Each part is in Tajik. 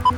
Салом,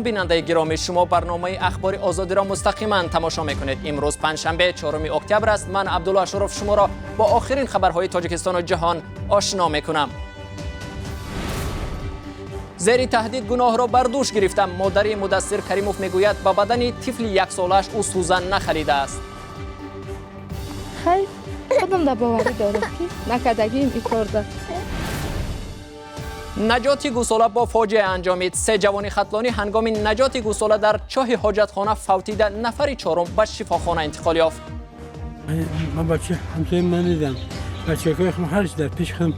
бинандаи гиромӣ, шумо барномаи Ахбори Озодиро мустақиман тамошо мекунед. Имрӯз панҷшанбе, 4 октябр аст. Ман Абдулло Ашуров шуморо бо охирин хабарҳои Тоҷикистону ҷаҳон ошно мекунам. Зери таҳдид гуноҳро бар дӯш гирифтам. Модари Мудассир Каримов мегӯяд, ба бадани тифли яксолааш ӯ сӯзан нахалидааст. Хай, худам да боварӣ дорам, ки накардагиим икорда. Наҷоти гӯсола бо фоҷиа анҷомид. Се ҷавони хатлонӣ ҳангоми наҷоти гӯсола дар чоҳи ҳоҷатхона фавтида, нафари чорум ба шифохона интиқол ёфт. Ман бача ҳамсояи ман дидам, бачакҳои худам ҳарчи дар пеши худам.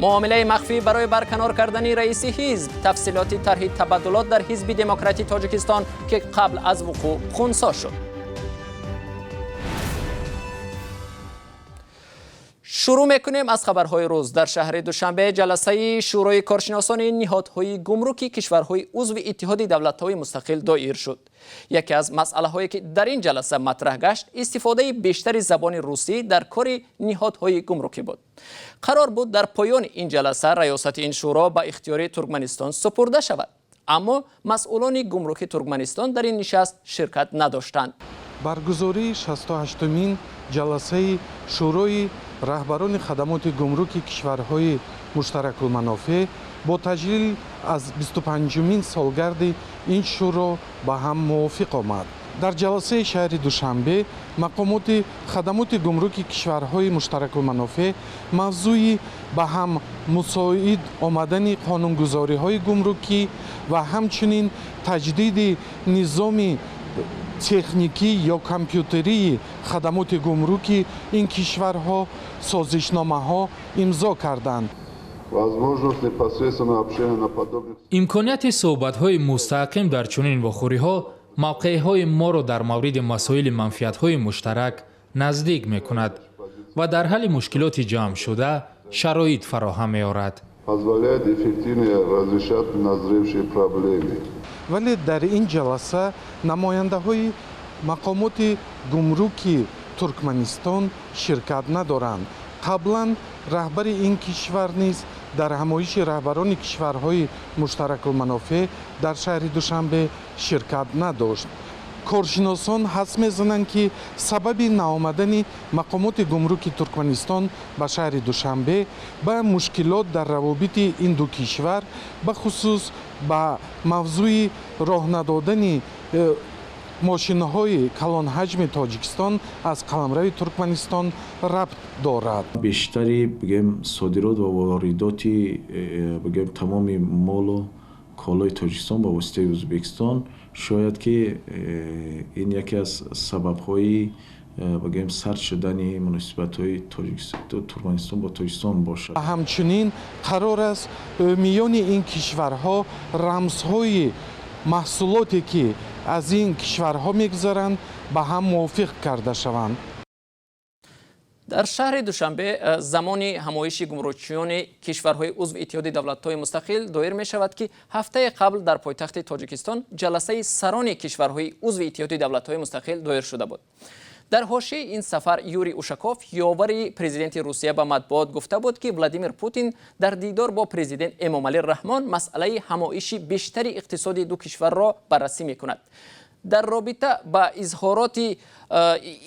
Муомилаи махфӣ барои барканор кардани раиси ҳизб. Тафсилоти тарҳи табаддулот дар Ҳизби Демократии Тоҷикистон, ки қабл аз вуқӯъ хунсо шуд. Шурӯъ мекунем аз хабарҳои рӯз. Дар шаҳри Душанбе ҷаласаи Шӯрои коршиносони ниҳодҳои гумруки кишварҳои узви Иттиҳоди давлатҳои мустақил доир шуд. Яке аз масъалаҳое, ки дар ин ҷаласа матраҳ гашт, истифодаи бештари забони русӣ дар кори ниҳодҳои гумрукӣ буд. Қарор буд, дар поёни ин ҷаласа раёсати ин шӯро ба ихтиёри Туркманистон супурда шавад, аммо масъулони гумруки Туркманистон дар ин нишаст ширкат надоштанд. Баргузории 68-умин ҷаласаи Шӯрои раҳбарони хадамоти гумруки кишварҳои муштаракулманофеъ бо таҷлил аз 25-умин солгарди ин шӯро ба ҳам мувофиқ омад. Дар ҷаласаи шаҳри Душанбе мақомоти хадамоти гумруки кишварҳои муштаракулманофеъ мавзӯи ба ҳам мусоид омадани қонунгузориҳои гумрукӣ ва ҳамчунин таҷдиди низоми техникӣ ё компютерии хадамоти гумруки ин кишварҳо созишномаҳо имзо карданд. Имконияти суҳбатҳои мустақим дар чунин вохӯриҳо мавқеъҳои моро дар мавриди масоили манфиатҳои муштарак наздик мекунад ва дар ҳалли мушкилоти ҷамъшуда шароит фароҳам меорад. Позволяет эффективнее разрешать назревшие проблемы. Вале дар ин ҷаласа намояндаҳои мақомоти гумруки Туркманистон ширкат надоранд. Қаблан раҳбари ин кишвар низ дар ҳамоиши раҳбарони кишварҳои муштаракулманофеъ дар шаҳри Душанбе ширкат надошт. Коршиносон ҳадс мезананд, ки сабаби наомадани мақомоти гумруки Туркманистон ба шаҳри Душанбе ба мушкилот дар равобити ин ду кишвар, бахусус ба мавзӯи роҳ надодани мошинҳои калонҳаҷми Тоҷикистон аз қаламрави Туркманистон рабт дорад. Бештари, бигем, содирот ва воридоти бигем, тамоми молу колои Тоҷикистон ба воситаи Ӯзбекистон, шояд ки ин яке аз сабабҳои, бигем, сард шудани муносибатҳои Туркманистон бо Тоҷикистон бошад. Ҳамчунин қарор аст, миёни ин кишварҳо рамзҳои маҳсулоте, ки аз ин кишварҳо мегузаранд, ба ҳам мувофиқ карда шаванд. Дар шаҳри Душанбе замони ҳамоиши гумрукчиёни кишварҳои узви Иттиҳоди давлатҳои мустақил доир мешавад, ки ҳафтаи қабл дар пойтахти Тоҷикистон ҷаласаи сарони кишварҳои узви Иттиҳоди давлатҳои мустақил доир шуда буд. Дар ҳошияи ин сафар Юрий Ушаков, ёвари президенти Русия, ба матбуот гуфта буд, ки Владимир Путин дар дидор бо президент Эмомалӣ Раҳмон масъалаи ҳамоиши бештари иқтисоди ду кишварро баррасӣ мекунад. Дар робита ба изҳороти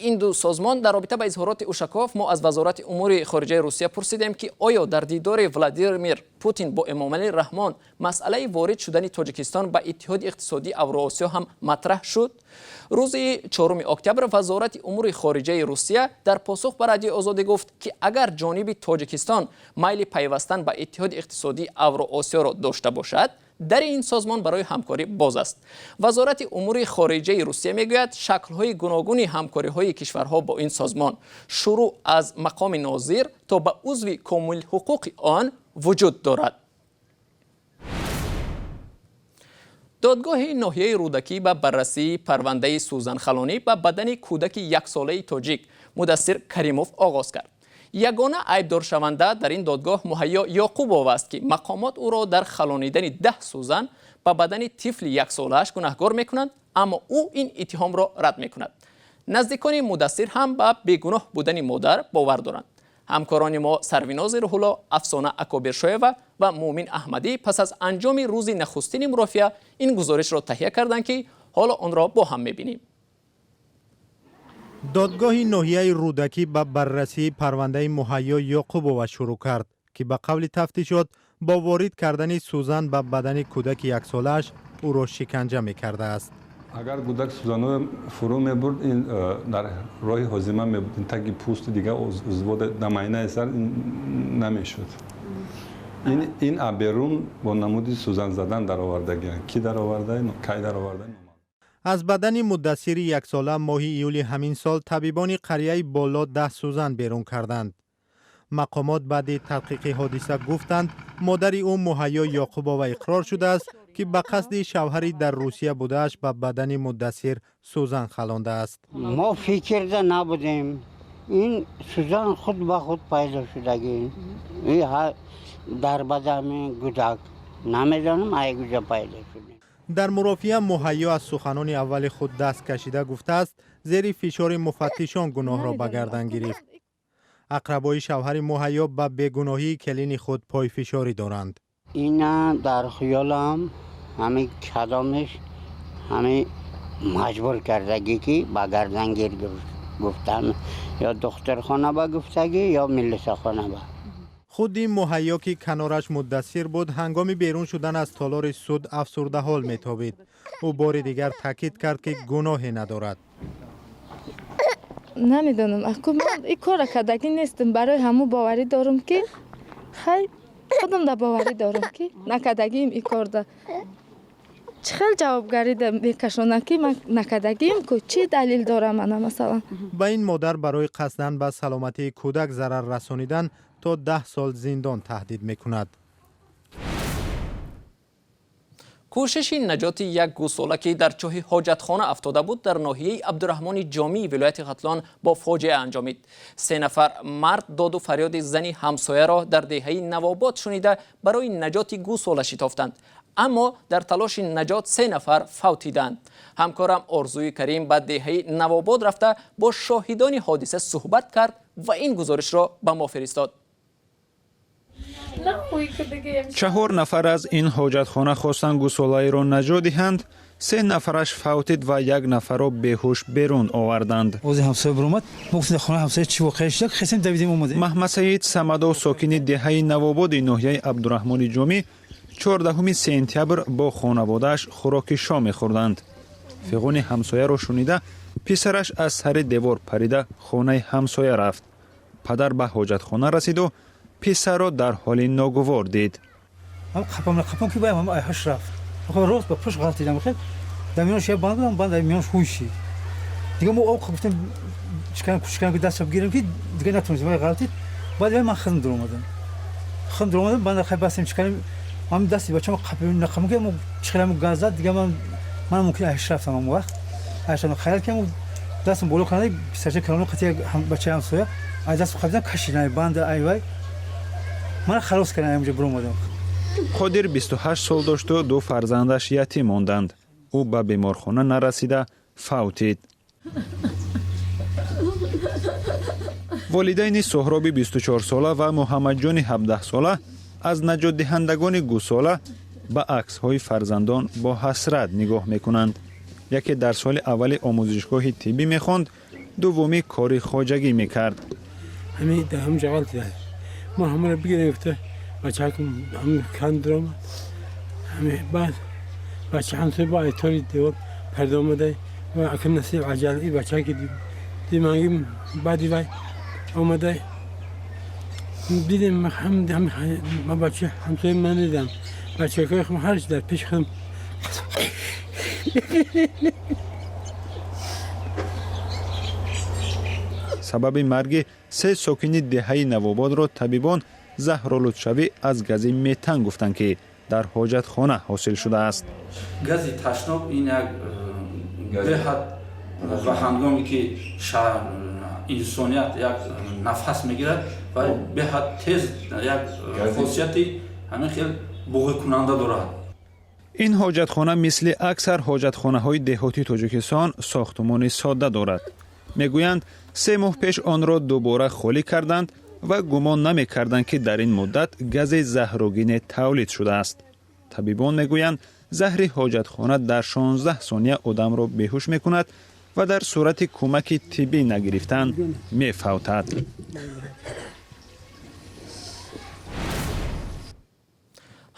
ин ду созмон, дар робита ба изҳороти Ушаков, мо аз Вазорати умури хориҷаи Русия пурсидем, ки оё дар дидори Владимир Путин бо Эмомалӣ Раҳмон масъалаи ворид шудани Тоҷикистон ба Иттиҳоди иқтисодии Авроосиё ҳам матраҳ шуд. Рӯзи 4 октябр Вазорати умури хориҷаи Русия дар посух ба Радиои Озодӣ гуфт, ки агар ҷониби Тоҷикистон майли пайвастан ба Иттиҳоди иқтисодии Авроосиёро дошта бошад, дари ин созмон барои ҳамкорӣ боз аст. Вазорати умури хориҷаи Русия мегӯяд, шаклҳои гуногуни ҳамкориҳои кишварҳо бо ин созмон, шурӯъ аз мақоми нозир то ба узви комилҳуқуқи он, вуҷуд дорад. Додгоҳи ноҳияи Рӯдакӣ ба баррасии парвандаи сӯзанхалонӣ ба бадани кӯдаки яксолаи тоҷик Мудассир Каримов оғоз кард. Ягона айбдоршаванда дар ин додгоҳ Муҳайё Ёқубова аст, ки мақомот ӯро дар халонидани 10 сӯзан ба бадани тифли яксолааш гунаҳгор мекунанд, аммо ӯ ин иттиҳомро рад мекунад. Наздикони Мудассир ҳам ба бегуноҳ будани модар бовар доранд. Ҳамкорони мо Сарвинози Рӯҳулло, Афсона Акобиршоева ва Муъмин Аҳмадӣ пас аз анҷоми рӯзи нахустини мурофиа ин гузоришро таҳия карданд, ки ҳоло онро бо ҳам мебинем. Додгоҳи ноҳияи Рӯдакӣ ба баррасии парвандаи Муҳайё Ёқубова шурӯъ кард, ки ба қавли тафтишот бо ворид кардани сӯзан ба бадани кӯдаки яксолааш ӯро шиканҷа мекардааст. Агар кӯдак сӯзанҳоро фурӯ мебурд, ин дар роҳи ҳозима мебуд, ин таги пӯсту дигар узвҳо дар майнаи сар намешуд. Ин аберун бо намуди сӯзан задан даровардагианд. Кӣ дароварда, кай дароварда? Аз бадани Мудассири яксола моҳи июли ҳамин сол табибони қарияи Боло 10 сӯзан берун карданд. Мақомот баъди тадқиқи ҳодиса гуфтанд, модари ӯ Муҳайё Ёқубова иқрор шудааст, ки ба қасди шавҳари дар Русия будааш ба бадани Мудассир сӯзан халондааст. Мо фикрда набудем, ин сӯзан худ ба худ пайдо шудагӣ дар бадани кӯдак, намедонам ай куҷо пайдо шуд. Дар мурофиа Муҳайё аз суханони аввали худ даст кашида гуфтааст, зери фишори муфаттишон гуноҳро ба гардан гирифт. Ақрабои шавҳари Муҳайё ба бегуноҳии келини худ пойфишорӣ доранд. Ина дар хаёлам ҳамин кадомеш ҳамин маҷбур кардагӣ, ки ба гардангир гуфтан, ё духтархона ба гуфтагӣ, ё милисахона ба. Худи Муҳайё, ки канораш Мудассир буд, ҳангоми берун шудан аз толори суд афсурдаҳол метобид. Ӯ бори дигар таъкид кард, ки гуноҳе надорад. Намедонам, аку ман ин корро кардагӣ нестам, барои ҳамун боварӣ дорам, ки хай худам да боварӣ дорам, ки накардагиим ин корда. Чӣ хел ҷавобгарӣ мекашонам, ки ман накардагиим ку, чӣ далел дорам ана масалан? Ба ин модар барои қасдан ба саломатии кӯдак зарар расонидан то 10 сол зиндон таҳдид мекунад. Кӯшиши наҷоти як гӯсола, ки дар чоҳи ҳоҷатхона афтода буд, дар ноҳияи Абдураҳмони Ҷомии вилояти Хатлон бо фоҷиа анҷомид. 3 нафар мард доду фарёди зани ҳамсояро дар деҳаи Навобод шунида барои наҷоти гӯсола шитофтанд, аммо дар талоши наҷот 3 нафар фавтиданд. Ҳамкорам Орзуи Карим ба деҳаи Навобод рафта бо шоҳидони ҳодиса суҳбат кард ва ин гузоришро ба мо фиристод. 4 нафар аз ин ҳоҷатхона хостанд гӯсолаеро наҷот диҳанд, 3 нафараш фавтид ва 1 нафарро беҳуш берун оварданд. Маҳмадсаид Самадов, сокини деҳаи Навободи ноҳияи Абдураҳмони Ҷомӣ, 14 сентябр бо хонаводааш хӯроки шом мехӯрданд. Фиғони ҳамсояро шунида писараш аз сари девор парида хонаи ҳамсоя рафт. Падар ба ҳоҷатхона расиду писарро дар ҳоли ногувор дид. Қапам ки баям ҳаш рафт. Рост ба пушт ғалтидам, дар миёнаш як банд будам, банд дар миёнаш хун шид. Дига мо об гуфтем чикан кушкан ки дастро бигирем, ки дига натонистем, вай ғалтид. Баъд ман худам дуромадам. Худам дуромадам, банд хай бастем чиканем, ҳамин дасти бачаам қапим нақам ки мо чиканам газ зад, дига ман мумкин ҳаш рафтам он вақт. Ҳаш рафтам, хаёл кардам дастам боло кардам, писарча калону қати бачаи ҳамсоя аз дастам қапидам, кашидам банд ай вай. Ман халос кардам, инҷо биромадам. Қодир 28 сол дошту 2 фарзандаш ятим монданд. Ӯ ба беморхона нарасида фавтид. Волидайни Соҳроби 24-сола ва Муҳаммадҷони 17-сола аз наҷотдиҳандагони гӯсола ба аксҳои фарзандон бо ҳасрат нигоҳ мекунанд. Яке дар соли аввали омӯзишгоҳи тиббӣ мехонд, дуввумӣ кори хоҷагӣ мекард. ما همه رو بگرفته بچه هم کند رو همه بعد بچه همسایه با ایتوری دیوار پرده آمده و اکن نصیب عجل ای بچه که دیمانگی بعدی وای آمده دیدیم هم ما بچه همسایه من دیدم بچه که خم هرچی در پیش خم. Сабаби марги 3 сокини деҳаи Навободро табибон заҳролудшавӣ аз гази метан гуфтанд, ки Дар ҳоҷатхона ҳосил шудааст. Гази ташноб ин як беҳад ва ҳангоме ки инсоният як нафас мегирад ва беҳад тез як хосияти ҳамин хел буғикунанда дорад. Ин ҳоҷатхона мисли аксар ҳоҷатхонаҳои деҳоти Тоҷикистон сохтумони содда дорад. Мегӯянд, 3 моҳ пеш онро дубора холӣ карданд ва гумон намекарданд, ки дар ин муддат гази заҳрогине тавлид шудааст. Табибон мегӯянд, заҳри ҳоҷатхона дар 16 сония одамро беҳуш мекунад ва дар сурати кӯмаки тиббӣ нагирифтан мефавтад.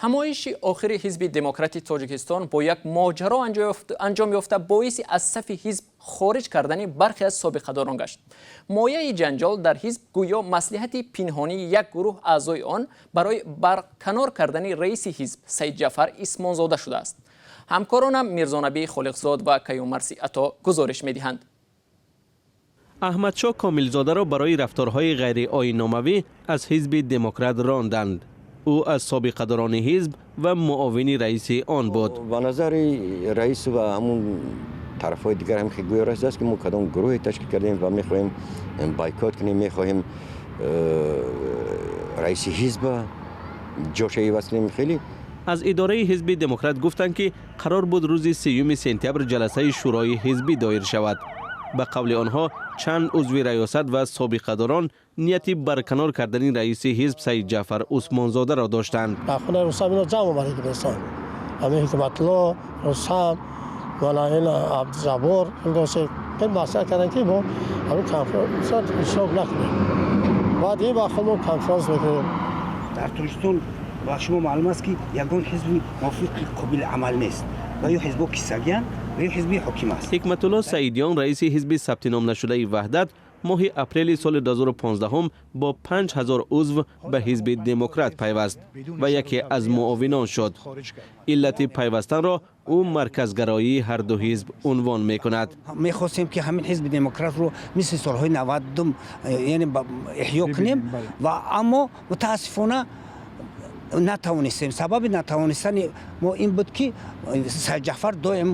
Ҳамоиши охири Ҳизби Демократи Тоҷикистон бо як моҷаро анҷом ёфта, боиси аз сафи ҳизб хориҷ кардани бархе аз собиқадорон гашт. Мояи ҷанҷол дар ҳизб гӯё маслиҳати пинҳонии як гурӯҳ аъзои он барои барканор кардани раиси ҳизб Саидҷафар Исмонзода шудааст. Ҳамкоронам Мирзонабӣ Холиқзод ва Каюмарси Ато гузориш медиҳанд. Аҳмадшоҳ Комилзодаро барои рафторҳои ғайриоинномавӣ аз Ҳизби Демократ ронданд. Ӯ аз собиқадорони ҳизб ва муовини раиси он буд. Ба назари раис ва ҳамун тарафҳои дигар ҳам гӯё расидааст, ки мо кадом гурӯҳе ташкил кардем ва мехоҳем бойкот кунем, мехоҳем раиси ҳизба ҷоша иваз кунем хеле. Аз идораи Ҳизби Демократ гуфтанд, ки қарор буд рӯзи 3 сентябр ҷаласаи шӯрои ҳизбӣ доир шавад. Ба қавли онҳо, чанд узви раёсат ва собиқадорон нияти барканор кардани раиси ҳизб Саидҷафар Усмонзодаро доштанд. Дар хонаи Рустам ино ҷамъ омада гирестанд, ҳамин Ҳикматулло, Рустам, вала ин Абдуҷаббор маслиҳат карданд, ки мо ҳамин конфронс иштирок накунем. Баъд ин вақт мо конфронс мекунем. Дар Тоҷикистон ба шумо маълум аст, ки ягон ҳизби мувофиқи қобили амал нест ва ё ҳизбо кисагиянд ва ё ҳизби ҳоким аст. Ҳикматулло Саидиён, раиси ҳизби сабтиномнашудаи Ваҳдат, моҳи апрели соли 2015 бо 5000 узв ба Ҳизби Демократ пайваст ва яке аз муовинон шуд. Иллати пайвастанро ӯ марказгароии ҳарду ҳизб унвон мекунад. Мехостем, ки ҳамин Ҳизби Демократро мисли солҳои 90-ум, яъне эҳё кунем ва аммо мутаассифона натавонистем. Сабаби натавонистани мо ин буд, ки Саидҷафар доим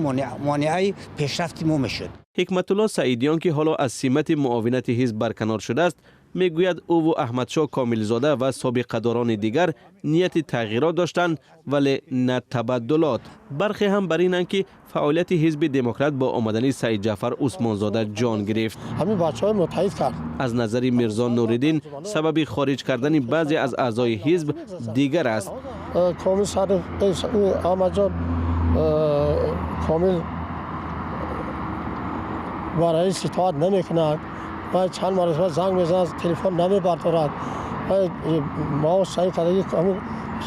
монеаи пешрафти мо мешуд. Ҳикматулло Саидиён, ки ҳоло аз симати муовинати ҳизб барканор шудааст, мегӯяд, ӯву Аҳмадшоҳ Комилзода ва собиқадорони дигар нияти тағйирот доштанд, вале на табаддулот. Бархе ҳам бар инанд, ки фаъолияти Ҳизби Демократ бо омадани Саидҷафар Усмонзода ҷон гирифт. Ҳамин бачаҳои муттаҳид кард. Аз назари Мирзо Нуриддин, сабаби хориҷ кардани баъзе аз аъзои ҳизб дигар аст. Комил сари Аҳмадҷон Комил ба раис итоат намекунад ва чанд маротиба занг мезанад, телефон намебардорад, маош саҳӣ кардаги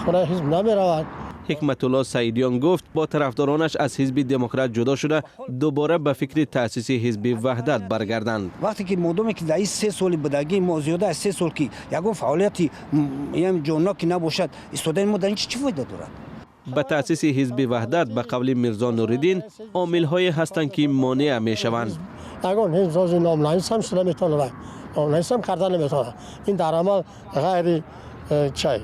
хонаи ҳизб намеравад. Ҳикматулло Саидиён гуфт, бо тарафдоронаш аз Ҳизби Демократ ҷудо шуда, дубора ба фикри таъсиси Ҳизби Ваҳдат баргарданд. Вақте ки модоме ки дар ин 3 соли будагии мо, зиёда аз 3 сол, ки ягон фаъолияти ҷонноки набошад, истодани мо дар ин чӣ фоида дорад? Ба таъсиси Ҳизби Ваҳдат, ба қавли Мирзо Нуриддин, омилҳое ҳастанд, ки монеа мешаванд. Ягон ҳизб номнависам шуда метавонад, номнависам карда наметавонад. Ин дар амал ғайри чай,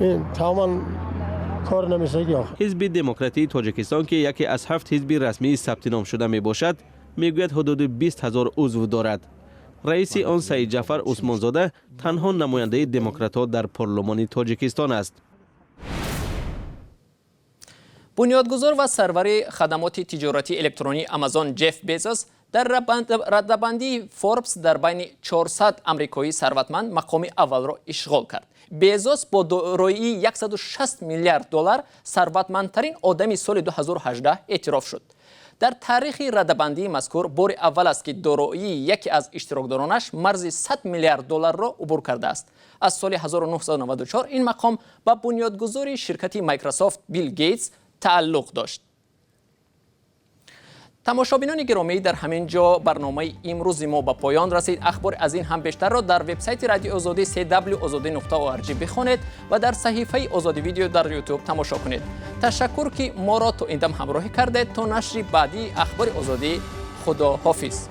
ин тамоман кор намешавад. Ҳизби Демократии Тоҷикистон, ки яке аз ҳафт ҳизби расмии сабтином шуда мебошад, мегӯяд, ҳудуди 20 000 узв дорад. Раиси он Саидҷафар Усмонзода танҳо намояндаи демократҳо дар парлумони Тоҷикистон аст. Бунёдгузор ва сарвари хадамоти тиҷоратии электронии Амазон Ҷеф Безос дар радабандии Форбс дар байни 400 амрикоии сарватманд мақоми аввалро ишғол кард. Безос бо дороии 160 миллиард доллар сарватмандтарин одами соли 2018 эътироф шуд. Дар таърихи радабандии мазкур бори аввал аст, ки дороии яке аз иштирокдоронаш марзи 100 миллиард долларро убур кардааст. Аз соли 1994 ин мақом ба бунёдгузори ширкати Майкрософт Билл Гейтс тааллуқ дошт. Тамошобинони гиромӣ, дар ҳамин ҷо барномаи имрӯзи мо ба поён расид. Ахбори аз ин ҳам бештарро дар вебсайти Радиои Озодӣ cw ozodi.org бихонед ва дар саҳифаи Озодӣ Видео дар Ютуб тамошо кунед. Ташаккур, ки моро то ин дам ҳамроҳӣ кардед. То нашри баъдии Ахбори Озодӣ, худо ҳофиз.